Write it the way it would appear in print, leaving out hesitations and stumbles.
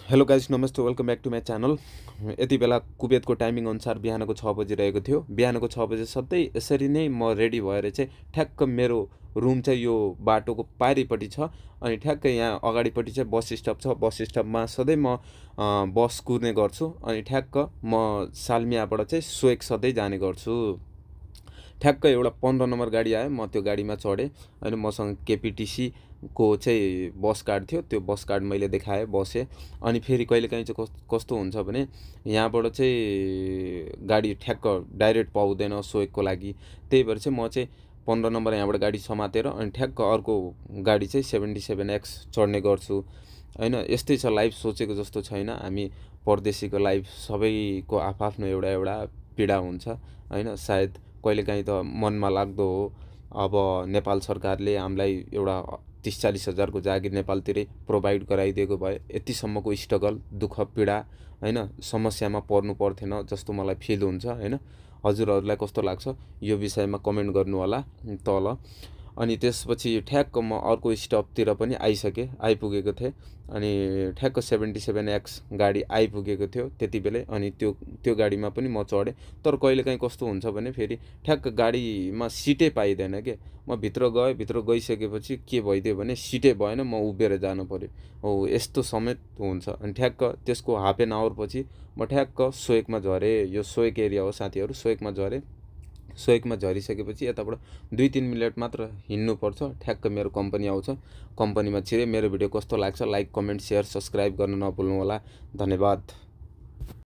Hello guys नमस्ते welcome back to my channel. यति बेला कुवेतको टाइमिङ अनुसार बिहानको 6 बजिरहेको थियो। बिहानको 6 बजे सधैँ यसरी नै म रेडी भएर चाहिँ ठ्याक्क मेरो रुम चाहिँ यो बाटोको पारिपट्टि छ। अनि ठ्याक्क यहाँ अगाडिपट्टि चाहिँ बस स्टप छ। बस स्टपमा सधैँ म बस कुर्ने गर्छु। अनि ठ्याक्क म सालमियाबाट चाहिँ सोएक सधैँ जाने गर्छु। ठ्याक्क एउटा 15 नम्बर गाडी आयो, म त्यो गाडीमा चढेँ। अनि मसँग केपिटिसी को चाहिँ बस कार्ड थियो, त्यो बस कार्ड मैले देखाएँ, बसेँ। अनि फेरि कहिलेकाहीँ चाहिँ कस्तो हुन्छ भने यहाँबाट चाहिँ गाडी ठ्याक्क डाइरेक्ट पाउँदैन सोएकको लागि। त्यही भएर चाहिँ म चाहिँ 15 नम्बर यहाँबाट गाडी समातेर अनि ठ्याक्क अर्को गाडी चाहिँ 77X चढ्ने गर्छु होइन। यस्तै छ लाइफ, सोचेको जस्तो छैन। हामी परदेशीको लाइफ सबैको आफ्नो एउटा एउटा पीडा हुन्छ होइन। सायद कहिलेकाहीँ त मनमा लाग्दो हो, अब नेपाल सरकारले हामीलाई एउटा 30-40 हजारको जागिर नेपालतिरै प्रोभाइड गराइदिएको भए यतिसम्मको स्ट्रगल दुःख पीडा होइन समस्यामा पर्नु पर्थेन जस्तो मलाई फिल हुन्छ होइन। हजुरहरूलाई कस्तो लाग्छ यो विषयमा कमेन्ट गर्नु होला तल। अनि त्यसपछि ठ्याक्क म अर्को स्टपतिर पनि आइपुगेको थिएँ। अनि ठ्याक्क 77X गाडी आइपुगेको थियो त्यति बेलै। अनि त्यो गाडीमा पनि म चढेँ। तर कहिलेकाहीँ कस्तो हुन्छ भने फेरि ठ्याक्क गाडीमा सिटै पाइँदैन के। म भित्र गइसकेपछि के भइदियो भने सिटै भएन, म उभिएर जानु पऱ्यो। हो यस्तो समेत हुन्छ। अनि ठ्याक्क त्यसको हाफ एन आवर पछि म ठ्याक्क सोएकमा झरेँ। यो सोएक एरिया हो साथीहरू, सोएकमा झरेँ। सोएकमा झरिसकेपछि यताबाट 2-3 मिनट मात्र हिँड्नुपर्छ, ठ्याक्क मेरो कम्पनी आउँछ। कम्पनीमा छिरेँ। मेरो भिडियो कस्तो लाग्छ लाइक कमेन्ट सेयर सब्सक्राइब गर्न नभुल्नु होला। धन्यवाद।